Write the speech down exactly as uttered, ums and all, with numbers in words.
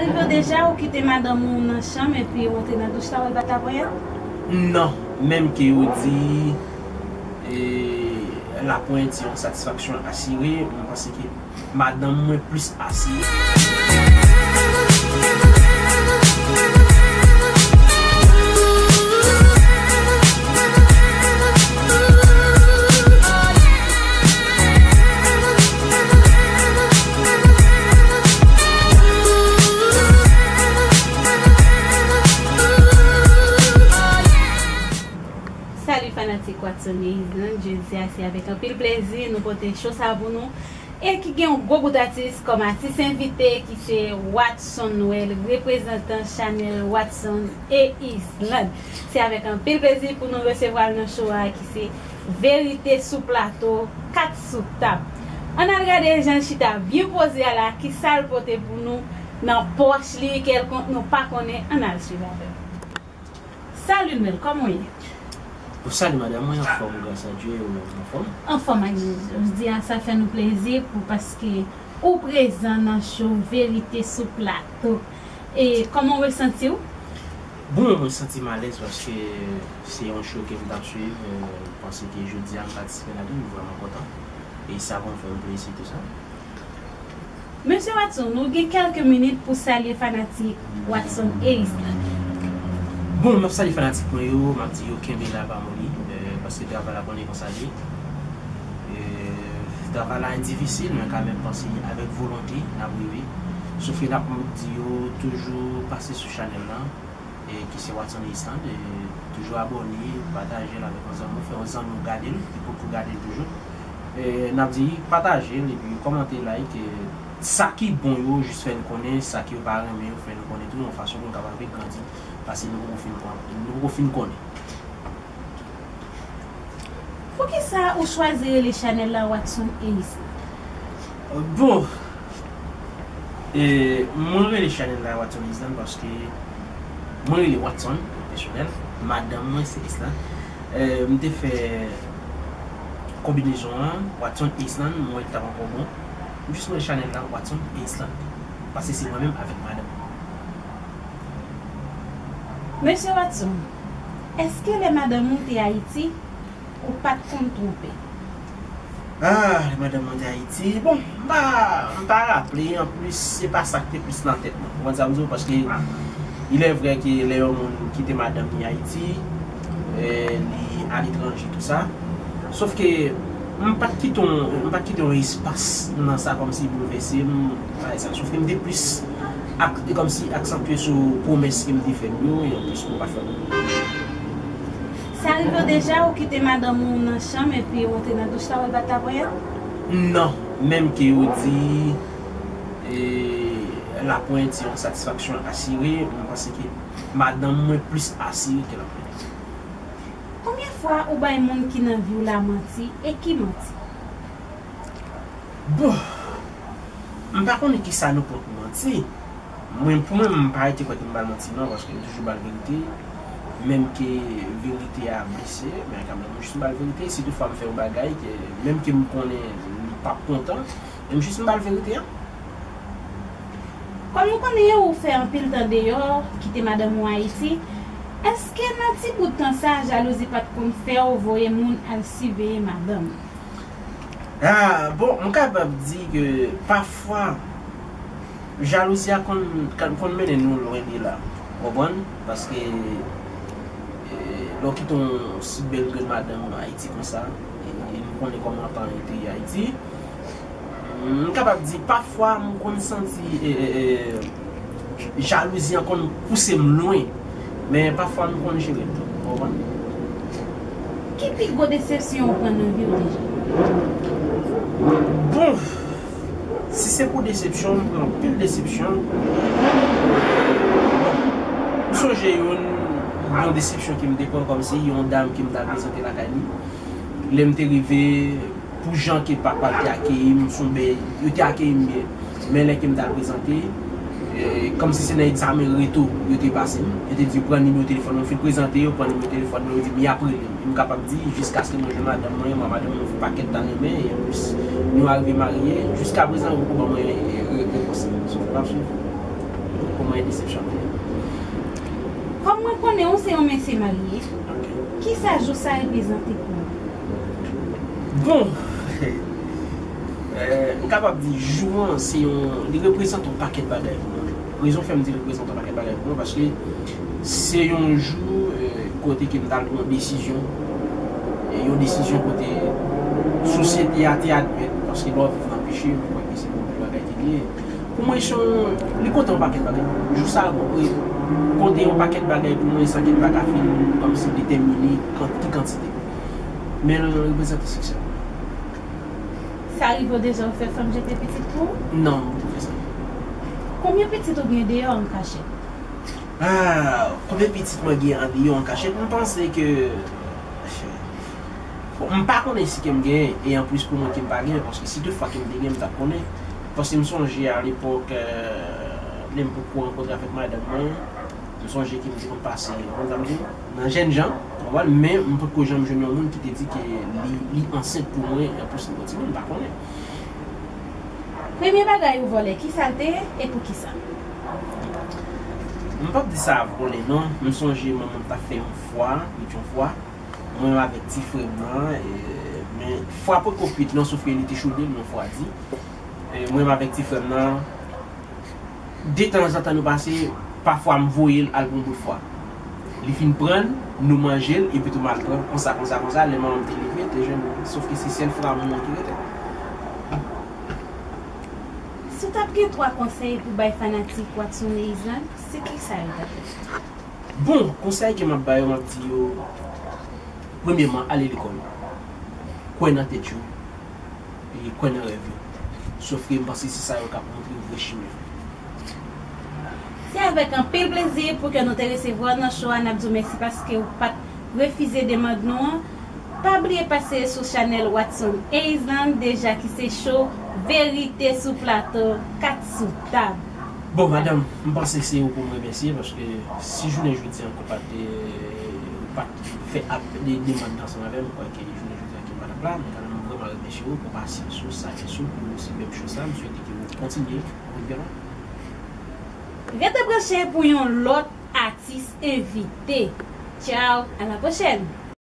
Rive w deja ou kite madanm ou nan chanm epi ou antre nan douch la wè l bat laponyèt? Non, menm ke yo di e, laponyèt se yon satisfaksyon asire, mwen panse ke madanm mwen plis asire. Salut fanatik Watson e Island, jodi a se avèk anpil plezi nou pote show sa pou nou e ki gen yon gwo bout atis kòm atis envite ki se Watson Noël, reprezantan chanèl Watson e Island. Se avèk anpil plezi pou nou resevwa l nan show a ki se Verite sou Plato, kat sou tab. Ann al gade jan l chita byen poze a la, kisa l pote pou nou nan pòch li, kèlkonk nou pa konnen, ann al swiv avè m. Salut Noël, kòman w ye? Bon, salut madame, mwen anfòm gras a Dye, ou menm anfòm? Anfòm ak Jezi. Jodi a sa fè nou plezi pou paske ou prezan nan show Verite sou Plato. E kòman w resanti w? Bon, mwen santi m alèz paske se yon show ke m t ap swiv, e, m panse ke jodi a m patisipe ladan, m vrèman kontan. E sa konn fè m plezi tou sa. Mesye Watson, ou gen kèlke minit pou salye fanatik Watson e Island. Bon, m ap salye fanatik mwen yo, m ap di yo kenbe la pa moli, e, paske travay la konnen konsa l ye. E, travay la difisil, men kanmenm panse avèk volonte, n ap rive. Sof ke n ap di yo toujou pase sou chanèl lan. E ki se Watson Island, e toujou abòne, pataje l avèk yon zanmi w, fè yon zanmi w gade l, ki poko gade l toujou. E n ap di pataje l, epi kòmante, like, e sa ki bon yo, jis fè n konnen, sa ke yo pa renmen yo, fè n konnen tou, yon fason pou n kapab vin grandi, paske nou poko fin kon-, nou poko fin konnen. Poukisa ou chwazi rele chanèl la Watson e Island? Bon, e, mwen rele chanèl la Watson Island paske mwen rele Watson, pèsonèl, madanm mwen se Island. E, m te fè konbinezon an, Watson Island, mwen wè li t ap ankò bon. M jis rele chanèl la Watson Island. Paske se mwen menm avèk madanm mwen. Mesye Watson, èske lè madanm ou te Ayiti, ou pa t konn twonpe? Ah, lè madanm mwen te Ayiti, bon, m pa, m pa raple, anplis, se pa sa k te plis nan tèt mwen. Ou konprann sa m di w? Paske, il est vrai ke lè yon moun kite madanm li Ayiti, e, li aletranje, tou sa. Sof ke, m pa t kite yon, m pa t kite yon espas nan sa kòmsi boulvèse m, bagay sa. Sof ke m te plis ak, kòmsi aksantye sou pwomès ke m te fè m yo, e anplis mwen pa t fè l. Sa rive w deja ou kite madanm ou nan chanm epi ou antre nan douch la wè l bat laponyèt? Non, menm ke yo di, e, laponyèt se yon satisfaksyon asire, mwen panse ke madanm mwen plis asire ke laponyèt. Konbyen fwa ou bay moun ki nan vi w la manti e ki manti? Bon, m pa konnen kisa nenpòt manti. Mwen, pou mwen, m pa rete kwè ke m ba l manti non, paske m toujou ba l verite. Menm ke verite a blese, men kanmenm, m jis ba l verite. Si toutfwa m fè yon bagay, ke, menm ke m konnen li p ap kontan, men m jis m ba l verite a. Kòm nou konnen ou fè anpil tan deyò, kite madanm ou Ayiti, èske nan ti bout tan sa, jalouzi pa t konn fè w voye moun al siveye madanm? Ah, bon, m kapab di ke pafwa, jalouzi a konn, konn mennen nou lwen de la. Ou konprann? Paske, e, lè w kite yon si bèl grenn madanm Ayiti konsa, e, e nou konnen kòman tan yo te ye Ayiti, m kapab di pafwa m konn santi, e, e, e, jalouzi an konn pouse m lwen. Men pafwa nou konn jere l tou, ou konprann? Ki pi gwo desepsyon ou pran nan vi w deja? Bon, si se pou desepsyon, m pran anpil desepsyon. M sonje youn, yon desepsyon ke m te pran kòmsi yon dam ke m t al prezante lakay li. Lè m te rive, pou jan ke papa l te akeyi m, sou bèy, yo te akeyi m byen. Men lè ke m t al prezante, e, kòmsi se nan egzamen reto yo te pase m. Yo te di yo pran nimewo telefòn mwen, m fin prezante, yo pran nimewo telefòn mwen, yo di m y ap rele m. E m kapab di, jiskaske mwen jwenn madanm mwen, mwen madanm mwen yon pakèt tan renmen, e anplis, nou arive marye, jiskaprezan yo poko ban mwen, e, re-, repons lan. So, n ap swiv. Mwen desepsyon. Kòm mwen konnen ou se yon mesye marye, kisa jou sa reprezante pou ou? Bon, eh, m kapab di jou an, se yon, li reprezante yon pakèt bagay pou mwen. Rezon fè m di li reprezante yon pakèt bagay pou mwen, paske se yon jou, eh, kote ke m t al pran yon desizyon, e yon desizyon kote sosyete a te admèt, paske lè w viv nan peche, m kwè ke se yon bagay ki liye. Pou mwen, se yon, li konte yon pakèt bagay. Jou sa a, bon, e, konte yon pakèt bagay pou mwen, san ke m pa ka fin, kòmsi, detèmine kan-, ki kantite. Men l reprezante siksè. Sa rive w deja ou fè fanm jete pitit pou ou? Non, m poko fè sa. Konbyen pitit ou gen deyò an kachèt? Ah, konbyen pitit mwen gen andeyò an kachèt? M panse ke, bon, m pa konnen si ke m genyen, e anplis pou mwen ke m pa genyen, paske si tout fwa ke m te genyen, m t ap konnen. Paske m sonje a lepòk, eh, lè m poko rankontre avèk madanm mwen, m sonje ke m te konn pase, ou konn sa m di, nan jènjan, ou konprann, men m potko janm jwenn yon moun ki te di ke li, li ansent pou mwen, e anplis li yon timoun, m pa konnen. Premye bagay ou vòlè, kisa l te ye e poukisa? M p ap di sa vòlè non. M sonje manman m t ap fè yon fwa, met yon fwa. Mwen menm avèk ti frè m nan, e, men fwa potko kwit non, sof ke li te chode, li refwadi. E, mwen menm avèk ti frè m nan, detanzantan nou pase, pafwa m voye l al pran bout fwa. Li fin pran l, nou manje l, epi tou m al pran, konsa, konsa, konsa, lè manman m te leve, te jwenn, sof ke se sèl fwa m nan ki rete. Si w t ap gen twa konsèy pou bay fanatik Watson e Island, se kisa yo t ap ye? Bon, konsèy ke m ap ba yo, m ap di yo, premyèman, ale lekòl. Kwè nan tèt yo. E kwè nan rèv yo. Sof ke m panse se sa yo k ap montre w vrè chimen. Se avèk anpil plezi pou ke nou te resevwa w nan show a. N ap di w mèsi paske w pa t refize demann nou an. Pa bliye pase sou chanèl Watson e Island deja ki se show verite sou plato, kat sou tab. Bon, madanm, m panse se ou pou m remèsye paske si jounen jodi an ou pa t, ou pa t fè ap de demann ansanm avè m, m kwè ke jounen jodi an ke m pa t ap la, men kanmenm m vrèman remèsye w pou pasyans ou, sajès ou, pou sipèb show sa, m swete ke ou kontinye, ou vin pi lwen. Rete branche pou yon lòt atis envite. Tchao, à la prochaine!